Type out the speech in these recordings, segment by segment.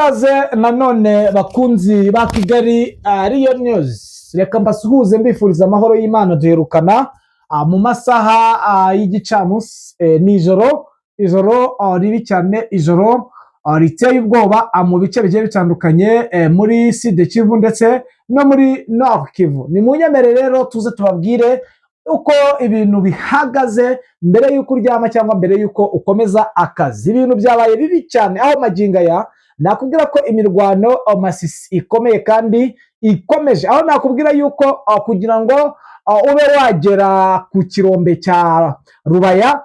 Ikaze nanone, bakunzi ba Kigali Ariyo News. Reka mbasuhuze mbifuriza amahoro y'Imana. Duherukana mu masaha y'igicamunsi, nijoro, ijoro ribi cyane, ijoro riteye ubwoba mu bice bigiye bitandukanye muri Sud Kivu ndetse no muri Nord Kivu. Ni munyemere rero tuze tubabwire uko ibintu bihagaze mbere y'uko uryama cyangwa mbere y'uko ukomeza akazi. Ibintu byabaye bibi cyane, aho magingo aya nakubwira ko imirwano Masisi ikomeye kandi ikomeje, aho nakubwira yuko kugira ngo ube wagera ku kirombe cya Rubaya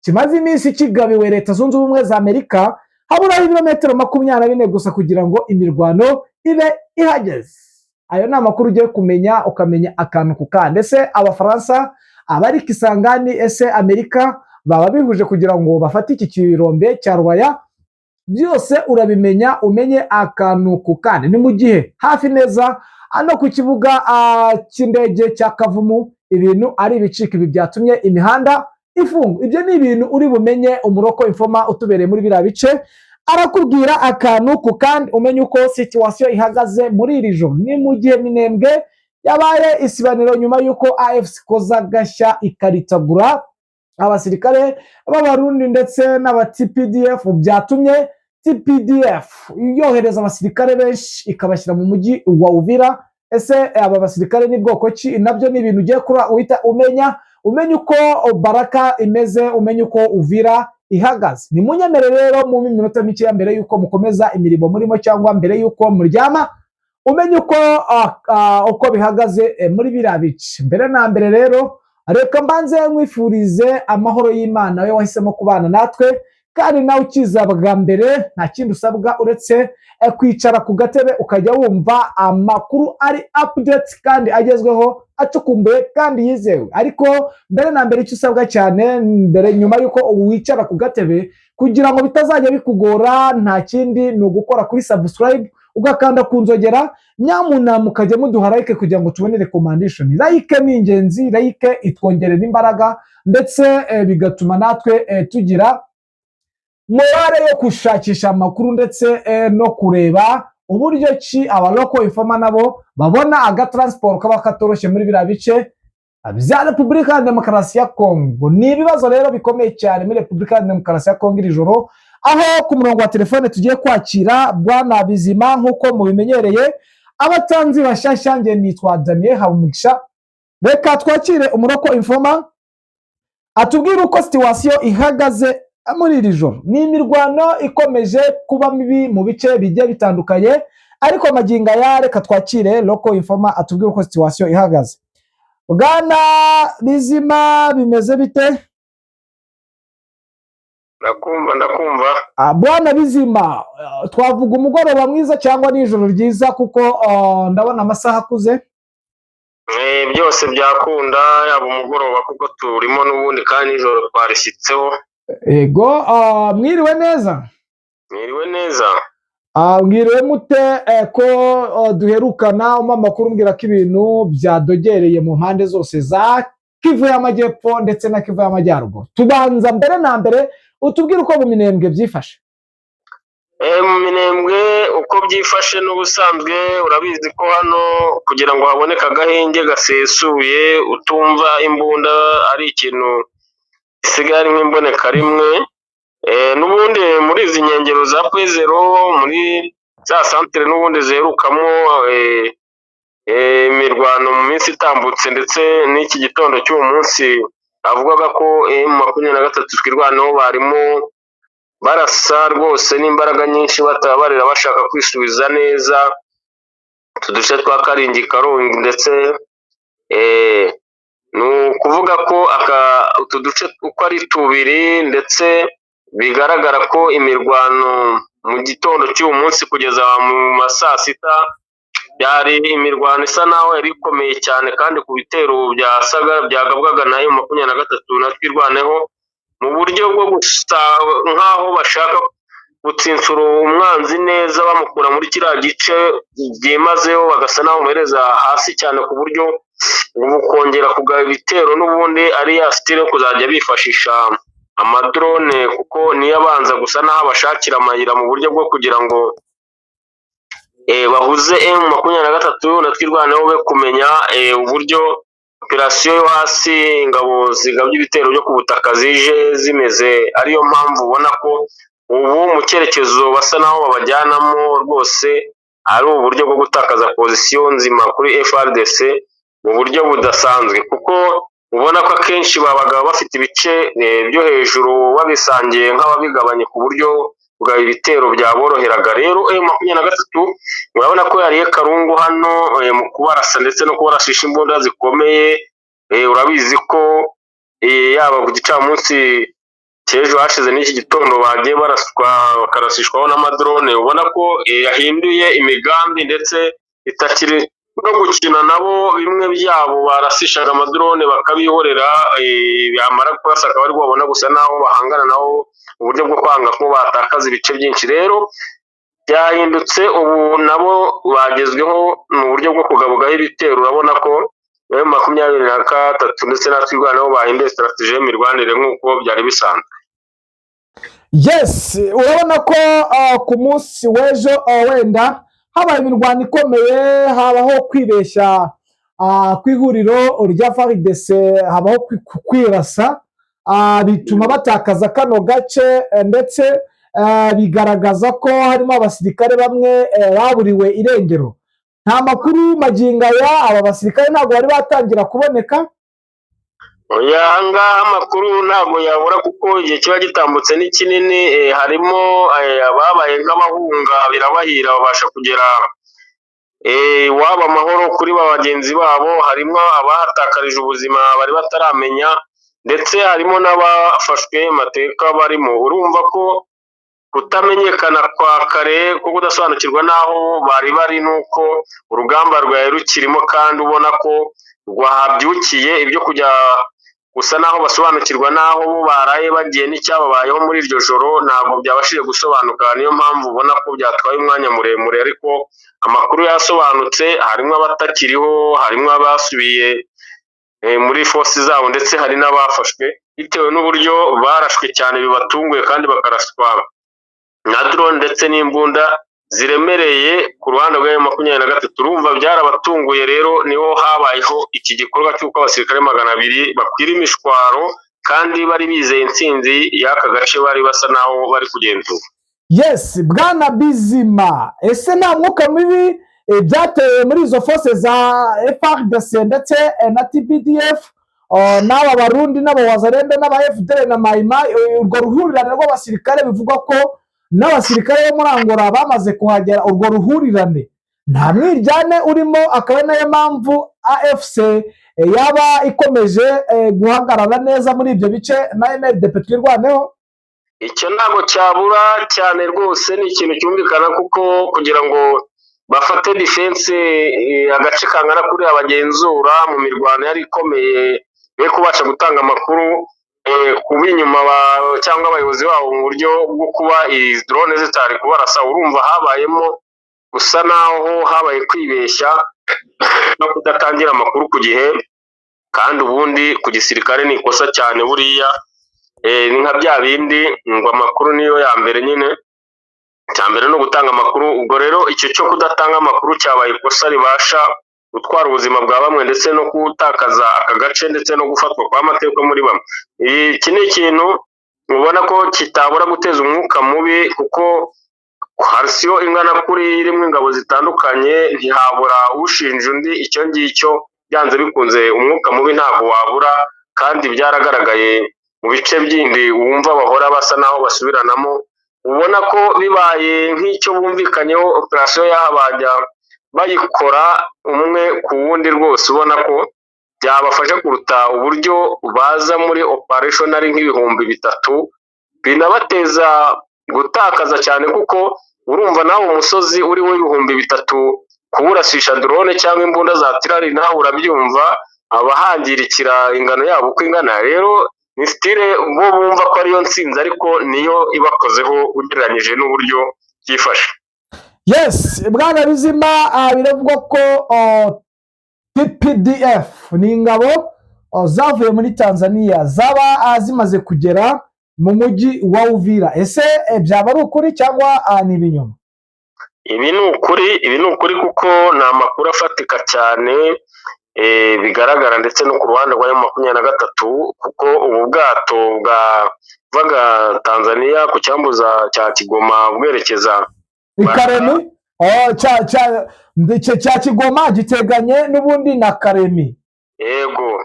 kimaze iminsi kigabiwe Leta Zunze Ubumwe za Amerika, haburaho ibirometero 24 gusa kugira ngo imirwano ibe ihageze. Ayo ni amakuru ugiye kumenya, ukamenya akantu ku kandi. Ese Abafaransa abari Kisangani, ese Amerika baba bihuje kugira ngo bafate iki kirombe cya Rubaya? Byose urabimenya, umenye akantu ku kandi. Ni mu gihe hafi neza hano ku kibuga cy'indege cya Kavumu ibintu ari ibicika. Ibi byatumye imihanda ifungwa. Ibyo ni ibintu uri bumenye. Umu local informer utubereye muri biriya bice arakubwira akantu ku kandi, umenye uko situation ihagaze muri iri joro. Ni mu gihe Minembwe yabaye isibaniro nyuma y'uko AFC ikoza agashya ikaritagura abasirikare b'Abarundi ndetse n'aba TPDF. Byatumye TPDF yohereza abasirikare benshi ikabashyira mu mujyi wa Uvira. Ese aba basirikare ni bwoko ki? Nabyo ni ibintu ugiye kura uhita umenya, umenye uko Baraka imeze, umenye uko Uvira ihagaze. Ni munyemere rero mu minota mikeya mbere y'uko mukomeza imirimo murimo cyangwa mbere y'uko muryama, umenye uko bihagaze muri biriya bice. Mbere na mbere rero, reka mbanze nkwifurize amahoro y'Imana, we wahisemo kubana natwe. Kandi nawe ukiza bwa mbere, nta kindi usabwa uretse kwicara ku gatebe ukajya wumva amakuru ari update kandi agezweho, acukumbuye kandi yizewe. Ariko mbere na mbere, icyo usabwa cyane mbere, nyuma y'uko wicara ku gatebe, kugira ngo bitazajya bikugora, nta kindi ni ugukora kuri subscribe, ugakanda ku nzogera. Nyamuna mukajya muduha like kugira ngo tubone recommendation. Like ni ingenzi, like itwongerera imbaraga ndetse bigatuma natwe tugira morale yo gushakisha amakuru ndetse no kureba uburyo ki aba local informer nabo babona agatransport kaba katoroshye muri biriya bice bya Repubulika ya Demokarasi ya Kongo. Ni ibibazo rero bikomeye cyane muri Repubulika ya Demokarasi ya Kongo iri joro, aho ku murongo wa telefone tugiye kwakira Bwana Bizima nk'uko mubimenyereye. Abatanzi bashyashya, nge nitwa Daniel Habumugisha. Reka twakire umu local informer atubwire uko situation ihagaze muri iri joro. Ni imirwano ikomeje kuba mibi mu bice bigiye bitandukanye, ariko magingo aya reka twakire local informer atubwire uko situation ihagaze. Bwana Bizima, bimeze bite? Ndakumva, ndakumva. Bwana Bizima, twavuga umugoroba mwiza cyangwa nijoro ryiza, kuko ndabona amasaha akuze? Byose byakunda, yaba umugoroba kuko turimo n'ubundi, kandi nijoro twarishyitseho. Yego, mwiriwe neza? Mwiriwe neza. Mwiriwe mute ko duherukana umpa amakuru umbwira ko ibintu byadogereye mu mpande zose za Kivu y'Amajyepfo ndetse na Kivu y'Amajyaruguru? Tubanza mbere na mbere utubwire uko mu Minembwe byifashe. Mu Minembwe uko byifashe, n'ubusanzwe urabizi ko hano kugira ngo haboneke agahenge gasesuye utumva imbunda ari ikintu gisigaye ari nk'imboneka rimwe. N'ubundi muri izi nkengero za Point Zéro, muri za santere n'ubundi ziherukamo imirwano mu minsi itambutse, ndetse n'iki gitondo cy'uwo munsi avugaga ko M23 Twirwaneho barimo barasa rwose n'imbaraga nyinshi, batabarira, bashaka kwisubiza neza utu duce twa Karingi, Karongi. Ndetse ni ukuvuga ko utu duce uko ari tubiri, ndetse bigaragara ko imirwano mu gitondo cy'uyu munsi kugeza mu ma saa sita byari imirwano isa naho yari ikomeye cyane, kandi ku bitero byasaga byagabwaga na M23 na Twirwaneho mu buryo bwo gusa nk'aho bashaka gutsinsura umwanzi neza, bamukura muri kiriya gice byimazeyo, bagasa naho bamuhereza hasi cyane, ku buryo ubu kongera kugaba ibitero n'ubundi ari ya style yo kuzajya bifashisha amadrone, kuko niyo abanza gusa n'aho abashakira amayira mu buryo bwo kugira ngo Bahuze M23 na Twirwaneho be kumenya uburyo operasiyo yo hasi, ingabo zigabye ibitero byo ku butaka zije zimeze. Ariyo mpamvu ubona ko ubu mu cyerekezo basa naho babajyanamo rwose ari uburyo bwo gutakaza pozisiyo nzima kuri FARDC mu buryo budasanzwe, kuko ubona ko akenshi babaga bafite ibice byo hejuru babisangiye nk'ababigabanye, ku buryo bwa ibitero byaboroheraga. Rero M23 urabona ko yariye karungu hano mu kubarasa ndetse no kubarashisha imbunda zikomeye. Urabizi ko yaba ku gicamunsi cy'ejo hashize n'iki gitondo bagiye baraswa, bakarasishwaho n'amadrone. Ubona ko yahinduye imigambi ndetse itakiri no gukina nabo bimwe byabo barasishaga amadrone bakabihorera, bamara kurasa akaba aribwo babona gusa naho bahangana nabo uburyo bwo kwanga ko batakaza ibice byinshi. Rero byahindutse, ubu nabo bagezweho mu buryo bwo kugabugaho ibitero. Urabona ko M23 ndetse na Twirwaneho bahinduye strategy y'imirwanire nk'uko byari bisanzwe. Yes, urabona ko ku munsi w'ejo wenda habaye imirwano ikomeye, habaho kwibeshya ku ihuriro rya FARDC, habaho kwirasa, bituma batakaza kano gace, ndetse bigaragaza ko harimo abasirikare bamwe baburiwe irengero. Nta makuru magingo aya, aba basirikare ntabwo bari batangira kuboneka. Oya, ahangaha amakuru ntabwo yabura kuko igihe kiba gitambutse ni kinini. Harimo ababaye nk'abahunga, birabahira babasha kugera iwabo amahoro kuri ba bagenzi babo. Harimo abahatakarije ubuzima bari bataramenya, ndetse harimo n'abafashwe mateka barimo. Urumva ko kutamenyekana kwa kare ko kudasobanukirwa n'aho bari bari nuko urugamba rwari rukirimo, kandi ubona ko rwahabyukiye. Ibyo kujya gusa naho basobanukirwa n'aho bo baraye bagiye n'icyababayeho muri iryo joro ntabwo byabashije gusobanuka. Niyo mpamvu ubona ko byatwaye umwanya muremure, ariko amakuru yasobanutse. Harimo abatakiriho, harimo abasubiye muri force zabo, ndetse hari n'abafashwe bitewe n'uburyo barashwe cyane bibatunguye, kandi bakaraswa na drone ndetse n'imbunda ziremereye ku ruhande rwa M23. Urumva byarabatunguye. Rero niho habayeho iki gikorwa cy'uko abasirikare 200 bakwira imishwaro, kandi bari bizeye intsinzi y'aka gace bari basa naho bari kugenzura. Yes, bwana Bizima, ese nta mwuka mibi byateye muri izo force za FARDC ndetse na TPDF, n'aba Barundi n'Abawazalendo n'aba FDLR na Maimai, urwo ruhurirane rw'abasirikare bivugwa ko n'abasirikare bo muri Angola bamaze kuhagera, urwo ruhurirane nta mwiryane urimo, akaba ari nayo mpamvu AFC yaba ikomeje guhagarara neza muri ibyo bice na MRDP Twirwaneho? Icyo ntabwo cyabura cyane rwose, ni ikintu cyumvikana, kuko kugira ngo bafate defense agace kangana kuriya bagenzura mu mirwano yari ikomeye, be kubasha gutanga amakuru ku b'inyuma cyangwa abayobozi babo mu buryo bwo kuba izi drone zitari kubarasa, urumva habayemo gusa naho habaye kwibeshya no kudatangira amakuru ku gihe. Kandi ubundi ku gisirikare ni ikosa cyane buriya, ni nka bya bindi ngo amakuru niyo ya mbere nyine, icya mbere ni ugutanga amakuru. Ubwo rero icyo cyo kudatanga amakuru cyabaye ikosa ribasha gutwara ubuzima bwa bamwe, ndetse no gutakaza aka gace, ndetse no gufatwa kwa mateka muri bamwe. Iki ni ikintu ubona ko kitabura guteza umwuka mubi, kuko coalition ingana kuri irimo ingabo zitandukanye, ntihabura ushinja undi icyo ngicyo. Byanze bikunze umwuka mubi ntabwo wabura, kandi byaragaragaye mu bice bindi wumva bahora basa naho basubiranamo. Ubona ko bibaye nk'icyo bumvikanyeho, operasiyo y'aha bajya bayikora umwe ku wundi rwose, ubona ko byabafasha kuruta uburyo baza muri operation ari nk'ibihumbi 3, binabateza gutakaza cyane, kuko urumva nawe umusozi uriho 3000 kuwurasisha drone cyangwa imbunda za artillery, nawe urabyumva abahangirikira ingano yabo uko ingana. Rero ni style bo bumva ko ariyo nsinzi, ariko niyo ibakozeho ugereranyije n'uburyo byifashe. Yes, bwana Bizima, biravugwa ko TPDF ni ingabo zavuye muri Tanzania zaba zimaze kugera mu mujyi wa Uvira. Ese byaba ari ukuri cyangwa ni ibinyoma? Ibi ni ukuri, ibi ni ukuri kuko ni amakuru afatika cyane, bigaragara ndetse no ku ruhande rwa M23, kuko ubu bwato bwavaga Tanzania ku cyambu cya Kigoma bwerekeza I Karemi. Oh, cya Kigoma giteganye n'ubundi na Karemi. Yego.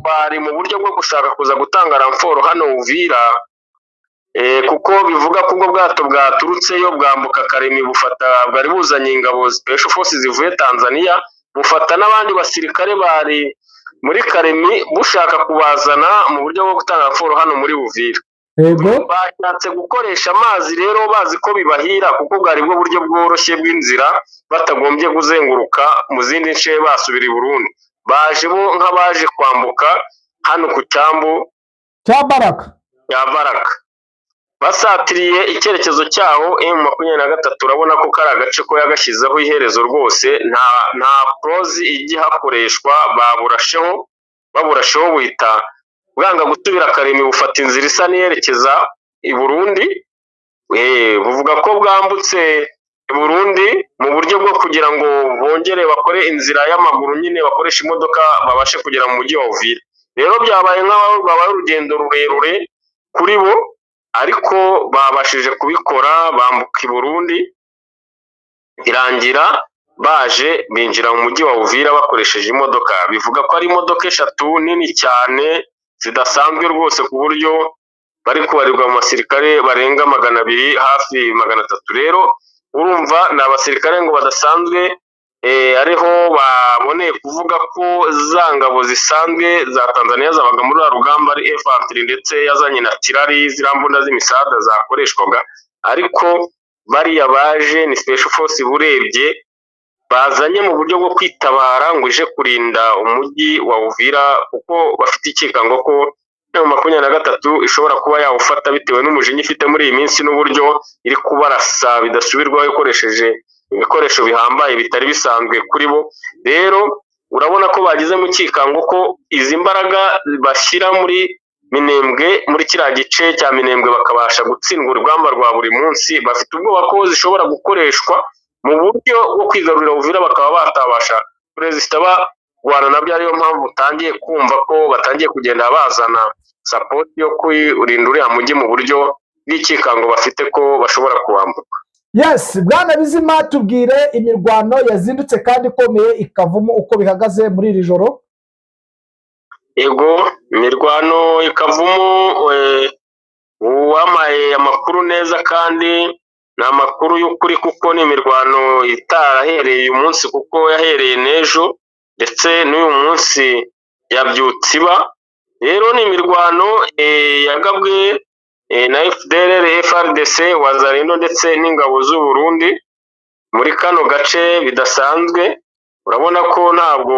Bari mu buryo bwo gushaka kuza gutanga renfort hano Uvira, kuko bivuga ko ubwo bwato bwaturutseyo bwambuka Karemi, bufata bwari buzanye ingabo special forces zivuye Tanzania, bufata n'abandi basirikare bari muri Karemi, bushaka kubazana mu buryo bwo gutanga renfort hano muri Uvira. Bashatse gukoresha amazi rero, bazi ko bibahira, kuko bwari bwo buryo bworoshye bw'inzira, batagombye kuzenguruka mu zindi nce basubira i Burundi. Baje bo nk'abaje kwambuka hano ku cyambu cya Baraka. Cya Baraka, basatiriye icyerekezo cyaho M23. Urabona ko kari agace ko yagashyizeho iherezo rwose, nta porozi ijya ihakoreshwa. Baburasheho buhita bwanga gusubira Karemi, bufata inzira isa n'iyerekeza i Burundi. Buvuga ko bwambutse i Burundi mu buryo bwo kugira ngo bongere bakore inzira y'amaguru nyine, bakoresha imodoka, babashe kugera mu mujyi wa Uvira. Rero byabaye nk'aho rwabaye urugendo rurerure kuri bo, ariko babashije kubikora, bambuka i Burundi, irangira baje binjira mu mujyi wa Uvira bakoresheje imodoka. Bivuga ko ari imodoka eshatu nini cyane zidasanzwe rwose, ku buryo bari kubarirwa mu basirikare barenga 200, hafi 300. Rero urumva ni abasirikare ngo badasanzwe, ariho baboneye kuvuga ko za ngabo zisanzwe za Tanzania zabaga muri ruriya rugamba ari infantry, ndetse yazanye na artillery, ziriya mbunda z'imisada zakoreshwaga, ariko bariya baje ni special force urebye bazanye mu buryo bwo kwitabara ngo ije kurinda umujyi wa Uvira, kuko bafite ikikango ko M23 ishobora kuba yawufata bitewe n'umujinya ifite muri iyi minsi n'uburyo iri kubarasa bidasubirwaho ikoresheje ibikoresho bihambaye bitari bisanzwe kuri bo. Rero urabona ko bageze mu cyikango ko izi mbaraga bashyira muri Minembwe, muri kiriya gice cya Minembwe, bakabasha gutsindwa urugamba rwa buri munsi, bafite ubwoba ko zishobora gukoreshwa mu buryo bwo kwigarurira Uvira, bakaba batabasha perezida barwana nabyo. Ariyo mpamvu utangiye kumva ko batangiye kugenda bazana support yo kurinda uriya mujyi mu buryo bw'ikikango bafite ko bashobora kuwambuka. Yes, bwana Bizima, tubwire imirwano yazindutse kandi ikomeye ikavamo uko bihagaze muri iri joro. Yego, imirwano ikavumo, uwampaye amakuru neza kandi ni amakuru y'ukuri, kuko ni imirwano itarahereye uyu munsi, kuko yahereye n'ejo ndetse n'uyu munsi yabyutse iba. Rero ni imirwano yagabwe na FDLR, FARDC, Wazalendo ndetse n'ingabo z'u Burundi muri kano gace bidasanzwe. Urabona ko ntabwo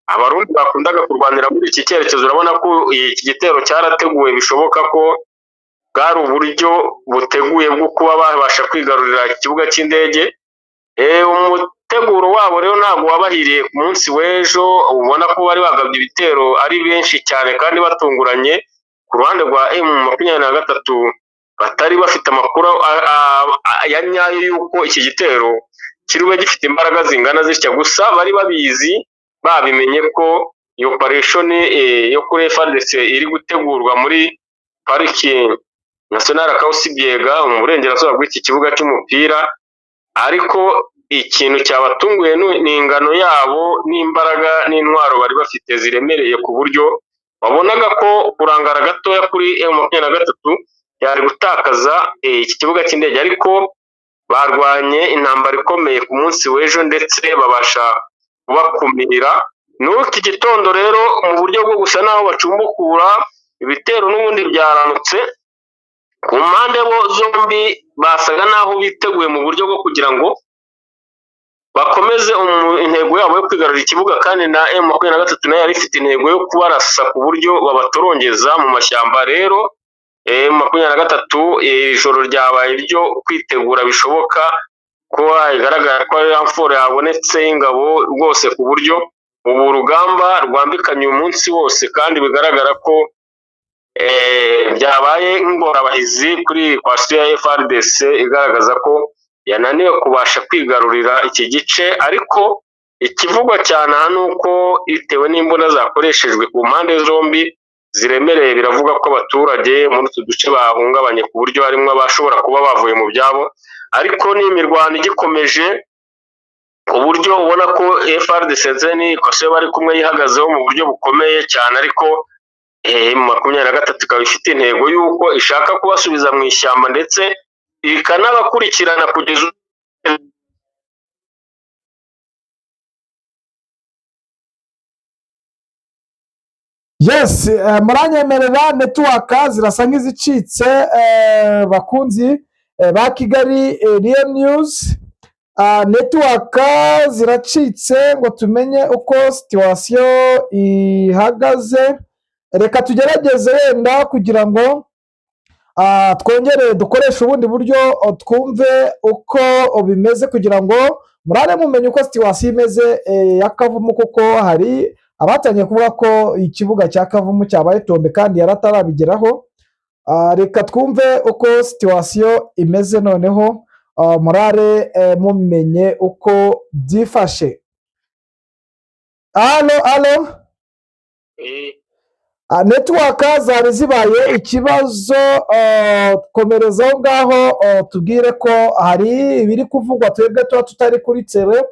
Abarundi bakundaga kurwanira muri iki cyerekezo. Urabona ko iki gitero cyarateguwe, bishoboka ko bwari uburyo buteguye bwo kuba babasha kwigarurira ikibuga cy'indege. Umuteguro wabo rero ntabwo wabahiriye ku munsi w'ejo. Ubona ko bari bagabye ibitero ari benshi cyane kandi batunguranye ku ruhande rwa M23, batari bafite amakuru ya nyayo y'uko iki gitero kiriwe gifite imbaraga zingana zitya. Gusa bari babizi, babimenye ko iyo operation yo kuri FARDC iri gutegurwa muri Pariki Nationale Kahuzi-Biega mu burengerazuba bw'iki kibuga cy'umupira, ariko ikintu cyabatunguye ni ingano yabo n'imbaraga n'intwaro bari bafite ziremereye, ku buryo wabonaga ko kurangara gatoya kuri M23 yari gutakaza iki kibuga cy'indege. Ariko barwanye intambara ikomeye ku munsi w'ejo ndetse babasha kubakumira. N'ubu iki gitondo rero, mu buryo bwo gusa naho bacumbukura ibitero, n'ubundi byaramutse ku mpande bo zombi basaga naho biteguye mu buryo bwo kugira ngo bakomeze intego yabo yo kwigarurira ikibuga, kandi na M23 nayo yari ifite intego yo kubarasa ku buryo babatorongeza mu mashyamba. Rero M23 ijoro ryabaye iryo kwitegura bishoboka, ko bigaragara ko ari renfort yabonetse y'ingabo rwose, ku buryo ubu rugamba rwambikanye uyu munsi wose, kandi bigaragara ko byabaye nk'ingorabahizi kuri coalition ya FARDC, igaragaza ko yananiwe kubasha kwigarurira iki gice. Ariko ikivugwa cyane aha ni uko bitewe n'imbunda zakoreshejwe ku mpande zombi ziremereye, biravuga ko abaturage muri utu duce bahungabanye, ku buryo harimo abashobora kuba bavuye mu byabo. Ariko ni imirwano igikomeje, ku buryo ubona ko FARDC n'ikoso bari kumwe yihagazeho mu buryo bukomeye cyane. Ariko M23 ikaba ifite intego y'uko ishaka kubasubiza mu ishyamba, ndetse ikanabakurikirana kugeza. Yes, muranyemerera, network zirasa nk'izicitse, bakunzi ba Kigali Real News. Network ziracitse ngo tumenye uko situation ihagaze. Reka tugerageze wenda kugira ngo twongere dukoreshe ubundi buryo, twumve uko bimeze, kugira ngo murare mumenye uko situation imeze ya Kavumu, kuko hari abatangiye kuvuga ko ikibuga cya Kavumu cyabaye tombe kandi yari atarabigeraho. Reka twumve uko situation imeze noneho, murare mumenye uko byifashe. Allo, allo? Network zari zibaye ikibazo. Komereza aho ngaho, tubwire ko hari ibiri kuvugwa, twebwe tuba tutari kuri terrain,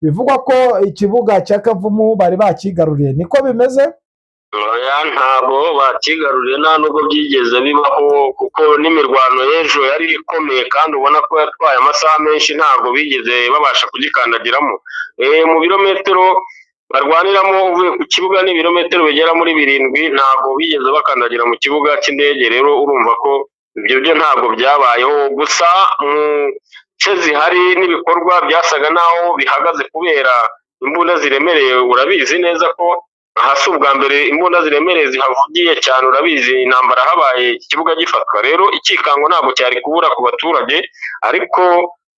bivugwa ko ikibuga cya Kavumu bari bakigaruriye. Niko bimeze? Oya, ntabwo bakigaruriye, nta nubwo byigeze bibaho, kuko n'imirwano y'ejo yari ikomeye kandi ubona ko yatwaye amasaha menshi, ntabwo bigeze babasha kugikandagiramo. Mu birometero barwaniramo uvuye ku kibuga ni ibirometero bigera muri 7, ntabwo bigeze bakandagira mu kibuga cy'indege. Rero urumva ko ibyo byo ntabwo byabayeho. Gusa mu nce zihari n'ibikorwa byasaga naho bihagaze kubera imbunda ziremereye. Urabizi neza ko aha si ubwa mbere imbunda ziremereye zihavugiye cyane, urabizi intambara habaye iki kibuga gifatwa. Rero ikikango ntabwo cyari kubura ku baturage, ariko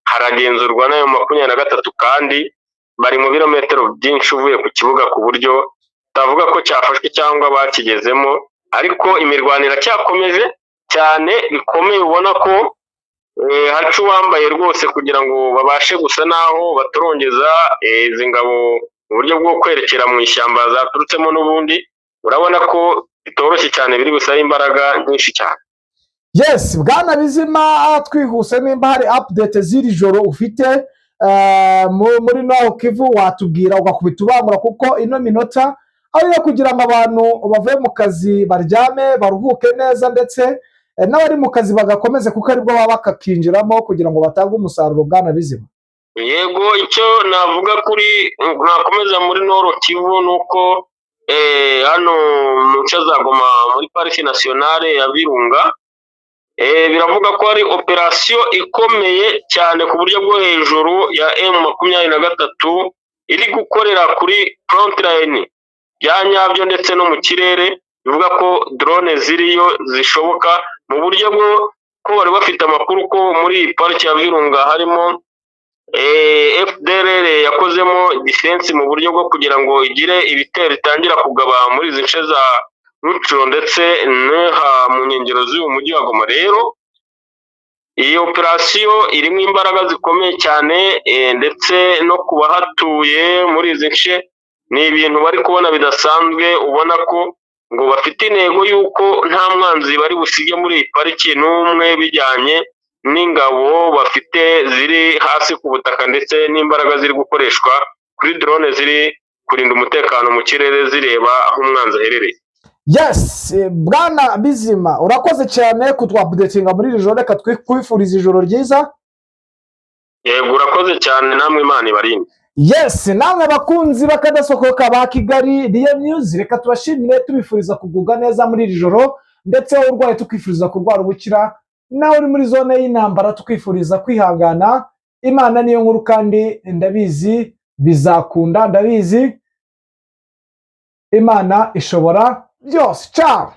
haragenzurwa n'ayo 23, kandi bari mu birometero byinshi uvuye ku kibuga, ku buryo utavuga ko cyafashwe cyangwa bakigezemo. Ariko imirwano iracyakomeje cyane bikomeye, ubona ko haca uwambaye rwose kugira ngo babashe gusa naho batorongeza izi ngabo mu buryo bwo kwerekera mu ishyamba zaturutsemo n'ubundi. Urabona ko bitoroshye cyane, biri gusaba imbaraga nyinshi cyane. Yes, bwana Bizima, twihuse, nimba hari update z'iri joro ufite muri Nord Kivu, watubwira ugakubita ubangura, kuko ino minota ari iyo kugira ngo abantu bavuye mu kazi baryame baruhuke neza, ndetse n'abari mu kazi bagakomeze, kuko aribwo baba bakakinjiramo kugira ngo batange umusaruro, bwana Bizima. Yego, icyo navuga kuri nakomeza muri Nord Kivu ni uko hano mu nce za Goma, muri Parike Nationale ya Virunga, biravuga ko hari operasiyo ikomeye cyane ku buryo bwo hejuru ya M23 iri gukorera kuri front line bya nyabyo, ndetse no mu kirere. Bivuga ko drone ziriyo zishoboka, mu buryo bwo ko bari bafite amakuru ko muri iyi pariki ya Virunga harimo FDLR yakozemo defense, mu buryo bwo kugira ngo igire ibitero itangira kugaba muri izi nce za Rutshuru ndetse n'aha mu nkengero z'uyu mujyi wa Goma. Rero iyi operasiyo irimo imbaraga zikomeye cyane, ndetse no ku bahatuye muri izi nce ni ibintu bari kubona bidasanzwe, ubona ko ngo bafite intego y'uko nta mwanzi bari busige muri iyi pariki n'umwe, bijyanye n'ingabo bafite ziri hasi ku butaka, ndetse n'imbaraga ziri gukoreshwa kuri drone ziri kurinda umutekano mu kirere, zireba aho umwanzi aherereye. Yes, bwana Bizima, urakoze cyane kutwaupdatinga muri iri joro. Reka twifurize ijoro ryiza. Yego, urakoze cyane namwe, Imana ibarinde. Yes, namwe bakunzi bakadasohoka ba Kigali Real News, reka tubashimire, tubifuriza kugubwa neza muri iri joro, ndetse wowe urwaye tukwifuriza kurwara ubukira, nawe uri muri zone y'intambara tukwifuriza kwihangana. Imana niyo nkuru, kandi ndabizi bizakunda, ndabizi Imana ishobora byose. Ciao.